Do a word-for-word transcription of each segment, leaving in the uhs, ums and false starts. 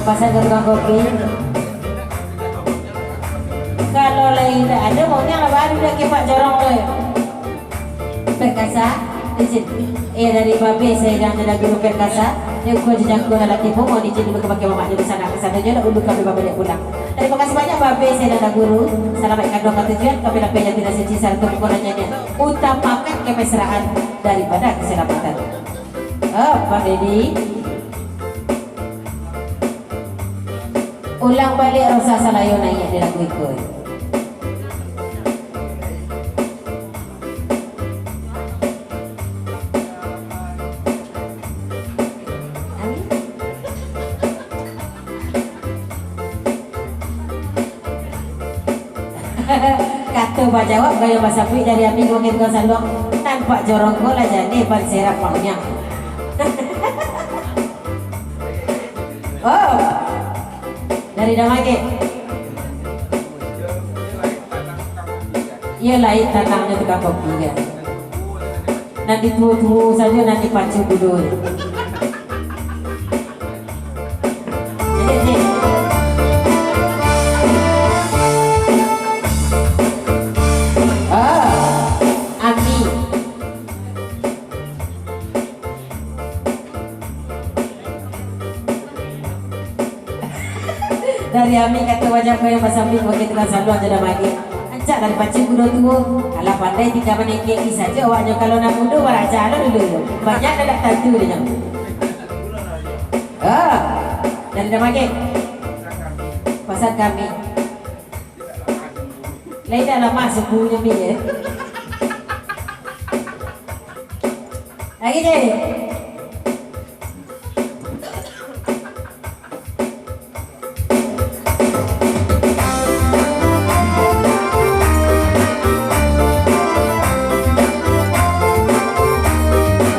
Pasal ka tukang kopi. Kalau lai indak ado, maunya lah baru dah kepak jorong tu. Perkasa, izin. Eh, dari Babe Saidang Janda Guru Perkasa, dia kuat jejangkau dalam tipu, mau izin dulu ka bakeh mamak dulu sanak ka satu je, ulu kami babaliak pulang. Terima kasih banyak Babe Saidang Janda Guru, salamaik kanduang ka tujuan, kami lapeh jati dan suci, sarato bukan hanya niat, utamakan kemesraan daripada keselamatan. Oh, Bang Dedi. Ulang baliak Rosa Salayo naiak di lagu iko. Kato bajawab gaya basabuik dari Ami Gongeng Tukang Saluang, nan pak jorong ko lah jaleh ban serap maunya. Oh, dari Damagek. Iyo, lain tanangnyo tukang kopi kan. Nan dituo-tuo sajo nan dipacu budo. Ah, Ami. Dari Ami kato bajangkau yang basambik, bagi tukang saluang jo Damagek. Rancak lah dipacik kudo tuo. Alah pandai tingga manengkek sajo awaknyo, kalau nan mudo baraja lo dulu. Banyak nan dak tantu dinyo. Ah, dari Damagek. Pasal kami. Lai dah lamo subuhnyo, Mi, eh. Lagi, Dek.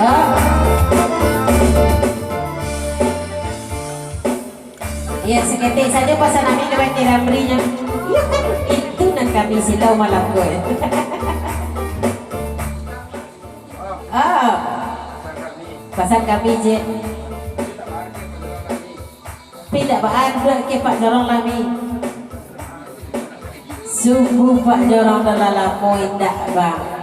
Ah. Iyo, saketek sajo pasan Ami ka bakeh Ramli nyo. Iyo kan, itu nan kami silau malam ko. Ah, pasan kami, Cik. Tapi indak baa, duduak ke pak jorong lah, Mi. Subuh pak jorong dah lah lamo indak, Bang.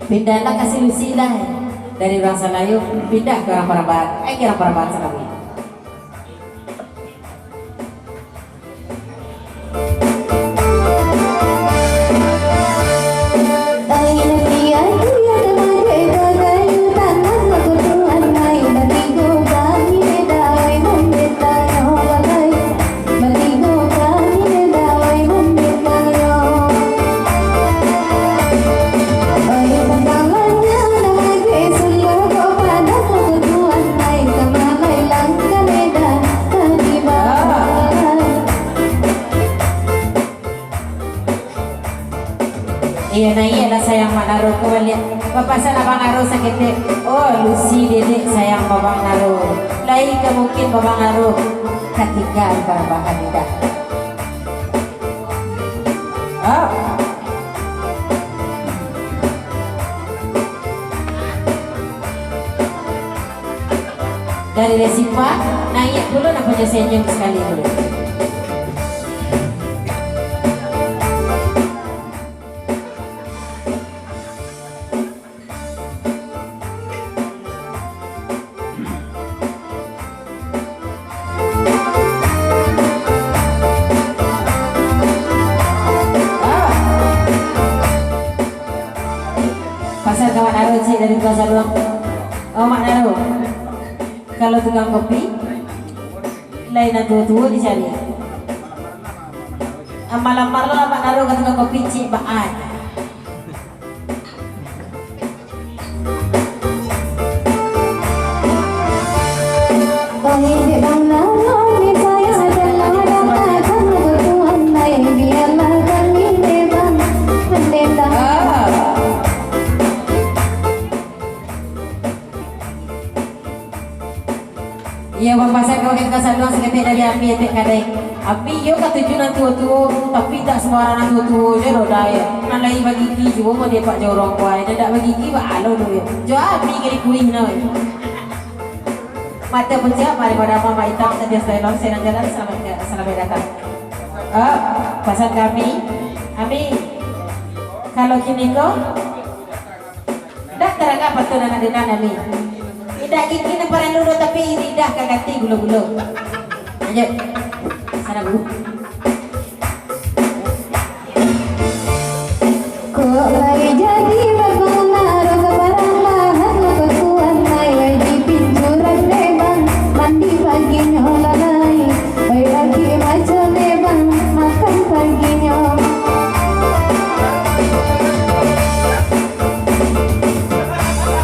Pindahlah ka si Lucy lah. Dari urang Salayo, pindah ka urang Parambahan. Ai, ka urang Parambahan salamo. Iyo, naiaklah sayang Mak Naro ko baliak. Bapasan Abang Naro saketek. Oh, Lucy dedek sayang Babang Naro. Lai ka mungkin Babang Naro katingga di Parambahan indak. Ah. Dari Resipa, naiak pulo namonyo senyum sakali tu. Pasal ka Mak Naro, Cik, dari Tuan Saluang. Oh, Mak Naro. Kalau tukang kopi, lain nan tuo-tuo dicari. Ah, malamar lah Mak Naro ka tukang kopi, Cik, baa. Iyo, bapasan ka urang ka saluang saketek dari Ami Etek Kadai. Ami iyo katuju nan tuo-tuo, tapi indak sumbarang nan tuo-tuo jo doh, Dai. Nan lai bagigi juo mode Pak Jorong ko ai, nan indak bagigi baa lo tu yo. Jo Ami ka dikuih no. Mato pucak, mari pada Mama Itam, Satio Stylon, Senang Jalan, salamaik, salamaik datang. Oh, pasan ka Ami, Ami, kalau kini ko, Ndak taragak patun anak dendan, Ami. Indak gigi nan paralu doh, tapi lidah ka ganti gulo-gulo. Lanjut. Sana, Bu. Kok lai jadi babana ro ka parang bahan, kok tuan lai lai dipincuran dek bang, mandi paginyo lalai. Oi, laki macam memang makan paginyo.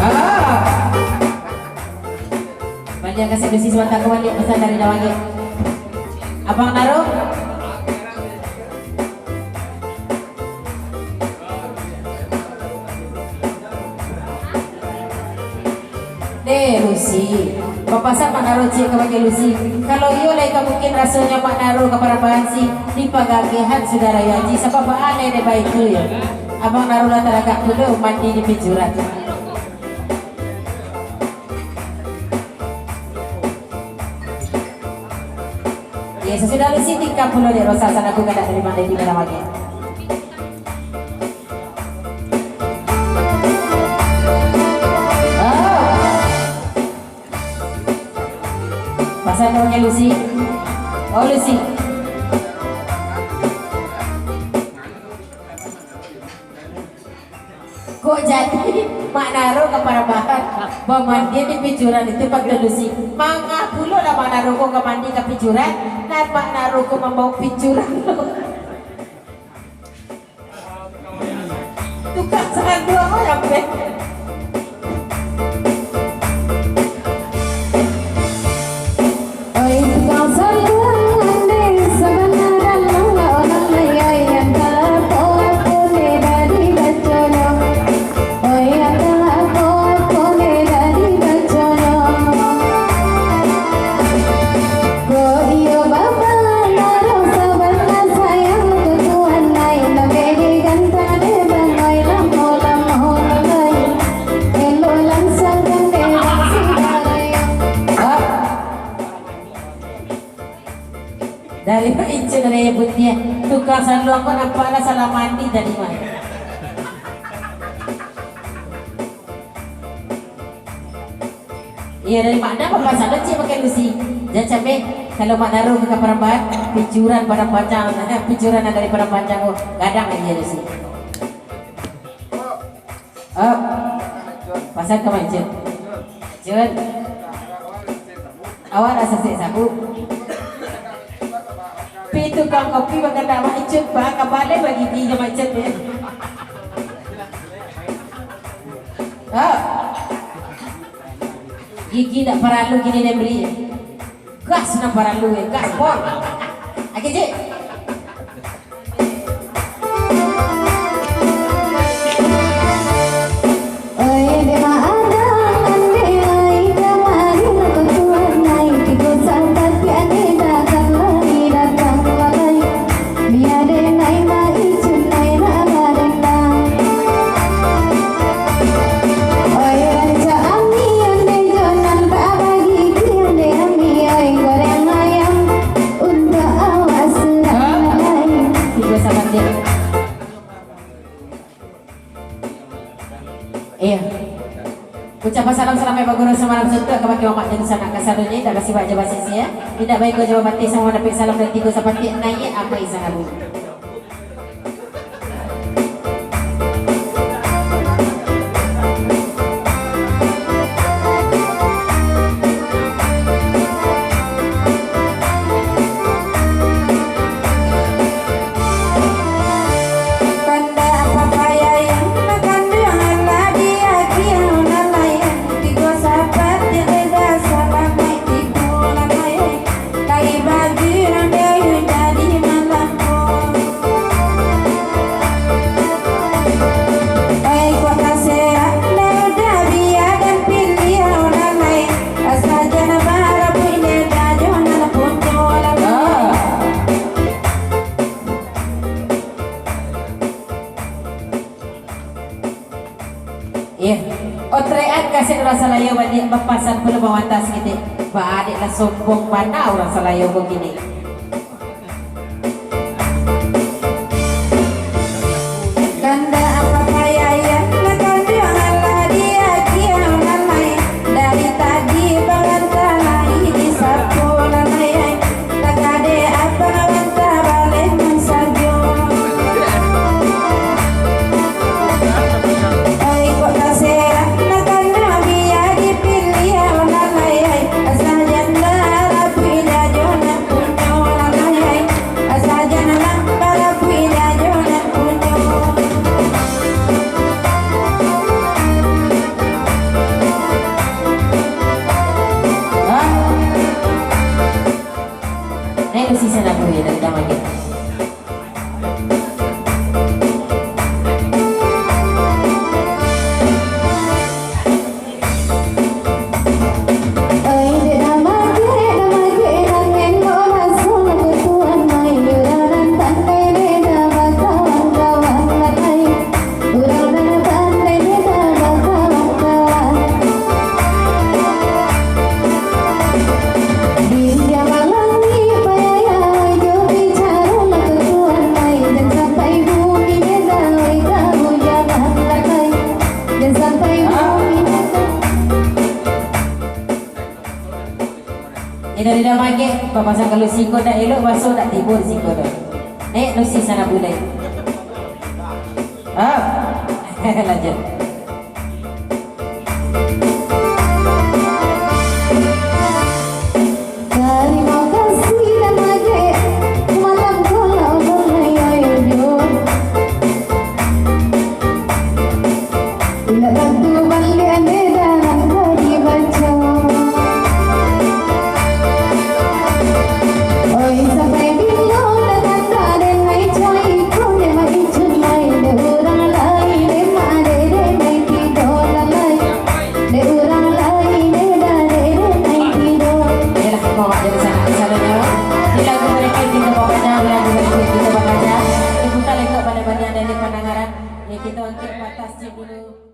Ah. Baliak ka sedusi sabanta ka baliak, pasan dari Dawage. Abang Naro. Deh, Lucy. Bapasan Mak Naro ciek kabake Lucy. Kalau iyo lai ka mungkin rasonyo Mak Naro ka parambahan si, dipagagehan sudah rayo Aji, sabab baa lai dek baitu yo. Abang Naro lah taragak pulo mandi di picuran. Ye, sasudah Lucy tikam pulo dek Rosa, sanaku kadak dari mandai di dalam agiah. Ah. Pasan dek Lucy. Oh, Lucy. Kok jadi Mak Naro ka parambahan, bamandian di picuran itu patun Lucy. Manga pulo lah Mak Naro ko ka mandi ka picuran, nan Mak Naro ko mambaok picuran. Tukang saranduang, oh, sampai. Oi, tukang saluang, ande sabana dalam lah orang lai, oi, antah apo-apo le dari baconyo. Oi, antah apo-apo le dari baconyo. Ko iyo baba, naro sabana sayang, tutuan lai, lambek digantang dek bang, oi, lamo-lamo lai. Elok langsuangkan dek bang si barayang. Dari Mak Icun Raya Putiah, tukang saluang ko nampak lah salah mandi tadi mah. Iyo, dari Mak Naro, pasan lo ciek pakai Lucy. Jan sampai, kalau Mak Naro ka parambahan, picuran Padang Panjang, picuran nan dari Padang Panjang ko, gadang iyo Lucy. Oh, pasan ka Mak Icun. Cun. Awak rasa sek sabu. Pi tukang kopi bakandak Mak Icun, ba, ka baleh bagigi jo Mak Icun, yo. Oh. Gigi ndak paralu kini den bari. Gas nan paralu, eh, gas pon. Oke, cik. Oi, dema adang ande ai, kamari ko tuan ai, tigo sapatiak ande datang lai, datang lai. Biade nai mai cunai nak badendang. Oi, rancak ami ande jo nan tak bagigi ande ami, oi, goreng ayam untuak awak surang lai. Tigo sapatiak. Iyo. Ucapan salam salamaik baguru samalam suntuak kabake mamak dunsanak kasadonyo, indak basibak jo basisia, indak baiko jo bapatih, samo mandapek salam dari tigo sapatiak naiak amai sanabu. Kandak papayah nan kanduang lah diagiah nan lain, tigo sapatiak desa salamaik tigo lamai, kai bagi nan dewi jadi malam ko. Pasan pulo mawanta saketek, ba-adek lah sombong bana urang Salayo ko kini. Kandak apo payah, nak kanduang alah diagiah nan lain. Dari tadi bawanta lai disapo nan lain. Takadek apo bawanta baleh mansajo. Oi, kok taserah, nak kanduang bia dipiliah nan lain. Asa jan barabuik jo nan punyo nan lain. Asa jan lah barabuik jo nan punyo. Ah. Eh, lu sisa nak bui dari kamar kita. Jan sampai bumi. Indak, indak mangkek, papasang kalu siko ndak elok, baso ndak tibo di siko tu. Nek, nusi sana bulai. Ah, lanjut. Tarimo kasih dan mangkek, malam ko lah ombak lai ayo jo. Indak tantu baliak ande dalam ka dibaco. Oi, sampai bilo nan anda den ai cai ko, dek maicuik lai, dek urang lai, dek mak dek, dek mai tido lalai. Dek urang lai, dek dadek, dek mai tido. Yalah, bawa dari sana, di sana nyawa. Di lagu mereka kita bawa panjang, di lagu mereka kita bawa panjang. Diputar lengkap pada bagian dari pandangaran. Ya, kita angkat batas je dulu.